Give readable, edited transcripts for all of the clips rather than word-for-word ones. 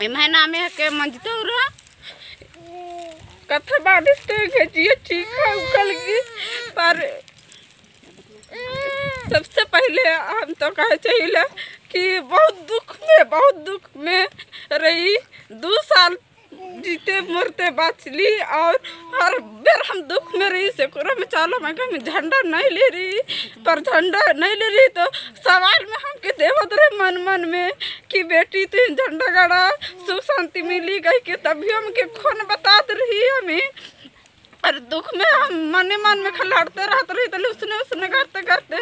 महीना में के मंजतो रहा कथा बारिश तो घचिए ठीक है उकल की। पर सबसे पहले हम तो कहे चाहिए कि बहुत दुख में रही, 2 साल जीते मरते बाचली और हर बेर हम दुख में रही। से में चालो मैं कहीं झंडा नहीं ले रही, पर झंडा नहीं ले रही तो सवाल में हमके देवत रहे मन मन में कि बेटी तू झंडा गाड़ा सुख शांति मिली कह के, तभी हमके खून बतात रही हमें। और दुख में हम मने मन में खलाड़ते रहते रही, तो उसने उसने करते करते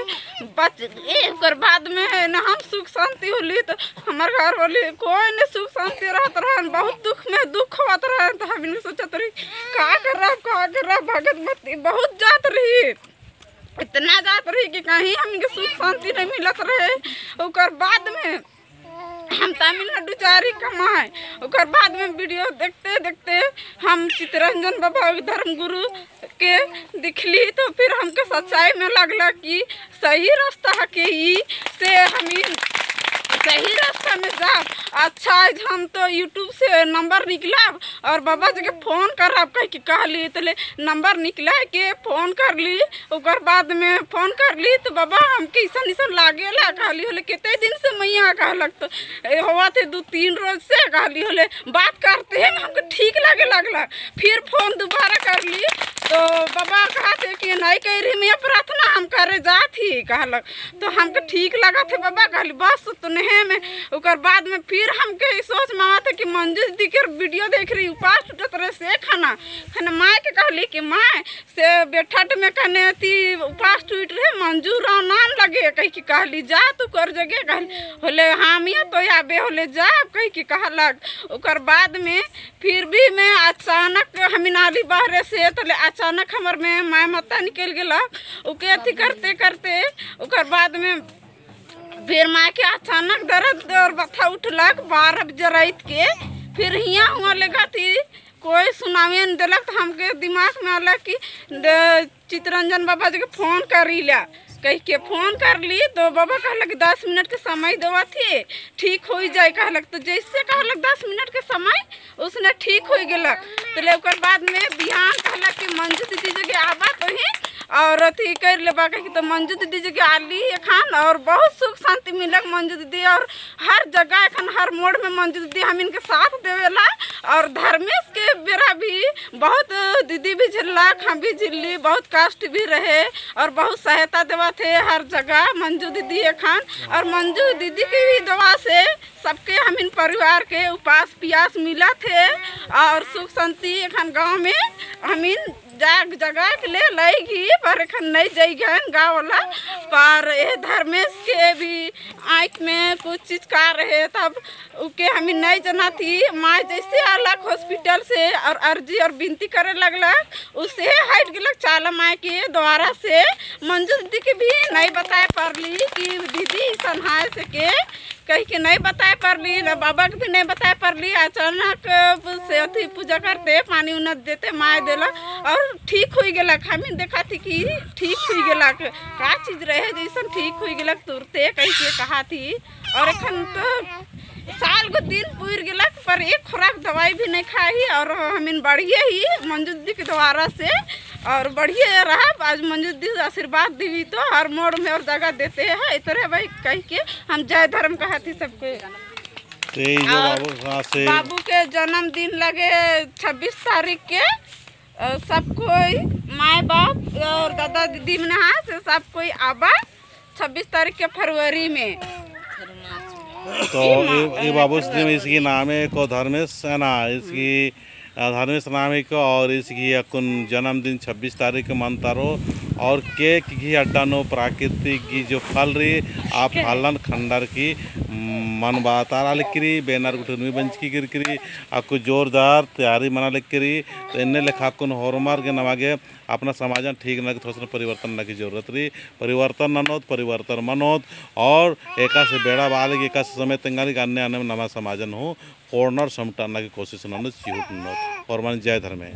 बच गए। बाद में न हम सुख शांति होली तो हमारे घर वाले कोई नहीं सुख शांति रहते रहन, बहुत दुख में दुख होत रहन। तो हम सोचत रही का कर रहा, भगत मत बहुत जात रही, इतना जात रही कि कहीं हमके सुख शांति नहीं मिलत रहे। ओकर बाद में हम तमिलनाडु जारी कमाए, ओकर बाद में वीडियो देखते देखते हम चितरंजन बाबा धर्मगुरु के दिखली, तो फिर हमके सच्चाई में लगला कि सही रास्ता है के ई से हम सही रास्ता में जा। अच्छा हम तो यूट्यूब से नंबर निकला और बाबा जी के फ़ोन करब कह के कहली, तो नंबर निकला के फ़ोन कर ली। ओकर बाद में फ़ोन कर ली तो बाबा हमके ऐसा ऐसा लागेला कहली, होले कितने दिन से मैया कहलक तो हुआ थे 2-3 रोज से कहली, होले बात करते हैं हमको ठीक लगे लगला। फिर फ़ोन दोबारा कर ली तो बाबा कहा थे कि नहीं कह रही मैया प्रार्थना हम करे जात ही कहलक, तो हमके ठीक लगा थे बाबा कहली बस तो नहीं में। ओकर बाद में फिर हमके सोच में आवा थे कि मंजू दीदी के वीडियो देख रही उपास टूटत रहे से खाना खाना माँ के कहली कि माँ से बैठट में कहने थी उपास टूट रहे मंजू राव नाम लगे कह के कहली जा तू कर जगह कहली, होले हाँ मियाँ तो आबे होले जा कह के कहलक। ओकर बाद में फिर भी मैं अचानक हम नाली बहरे से तो अचानक हमर में माँ माता निकल गया, ओके अथी करते करते ओकर बाद में फिर माँ के अचानक दर्द और बथा उठलक 12 बजे रात के। फिर हियाँ हुआ लगा थी कोई सुनावे नहीं दिलक, तो हमके दिमाग में आला कि चितरंजन बाबा जी के फ़ोन करी ला कह के फ़ोन कर ली तो बाबा कहलक 10 मिनट के समय देवा थी ठीक हो जाए कहलक। तो जैसे कहलक 10 मिनट के समय उसने ठीक हो गलक। तो ओकर बाद में बिहान कहलक कि मंजू दीदी जगह आबा तो ही और अथी कर लेबा कह, तो मंजू दीदी जगह आली एखन और बहुत सुख शांति मिलक मंजू दीदी। और हर जगह एखन हर मोड़ में मंजू दीदी हम इनके साथ देवेला। और धर्मेश के बेरा भी बहुत दीदी भी झेलक, हम भी झेली, बहुत कष्ट भी रहे और बहुत सहायता देवा थे हर जगह मंजू दीदी एखन। और मंजू दीदी की भी दुआ से सबके हम इन परिवार के उपास पियास मिला थे और सुख शांति एखन गाँव में हम इन जाग जगह के ले लगी, पर एखन नहीं जाइगन गाँव वाला। पर ये धर्मेश के भी आँख में कुछ चीज़ का रहे तब उके हमें नहीं जना थी। माँ जैसे अलग हॉस्पिटल से और अर्जी और विनती करे लगला उसे हट गलक चाला माँ के द्वारा से। मंजू दीदी के भी नहीं बताए पड़ली कि दीदी सन्हाय सके कह के नहीं बताए पड़ली, न बाबा के भी नहीं बताए पड़ली। अचानक से अथी पूजा करते पानी उना देते माँ देला और ठीक हो गलक। हमें देखा थी कि ठीक हो गलक, का चीज़ रहे जैसन ठीक हो गलक तुरते कह के कहा थी। और एखन तो साल को दिन पूर गलक पर एक खुराक दवाई भी नहीं खाई और हमें बढ़िए ही मंजू दीदी के द्वारा से और बढ़िए रहा। आज मंजू दीदी आशीर्वाद दी तो हर मोड़ में और जगह देते हैं इतने भाई कह के हम जय धर्म कहती सबको। बाबू के जन्मदिन लगे 26 तारीख के, सब कोई माए बाप और दादा दीदी में से सब कोई आबा 26 तारीख के फरवरी में। तो ये बाबू इसकी नाम है को धर्मेश है ना, इसकी धर्मेश नाम है को और इसकी अकुन जन्मदिन 26 तारीख मनतारो और केक घी अड्डा नो प्राकृतिक घी जो फल रही आप फलन खंडर की मन बातारा लिखरी बैनर गुठनी बंच की गिरकरी आपको जोरदार तैयारी मना लिखरी। तो इन्ने लेखा कुन होरमार के नवागे अपना समाजन ठीक न थोड़ा परिवर्तन न की जरूरत रही, परिवर्तन ननोत परिवर्तन मनोत और एका से बेड़ा बाल एका से समय तंगारी अन्य अन्य नवा समाजन हो कॉर्नर समटाना की कोशिश ननोत चिहुट नोत और मन जय धर्म है।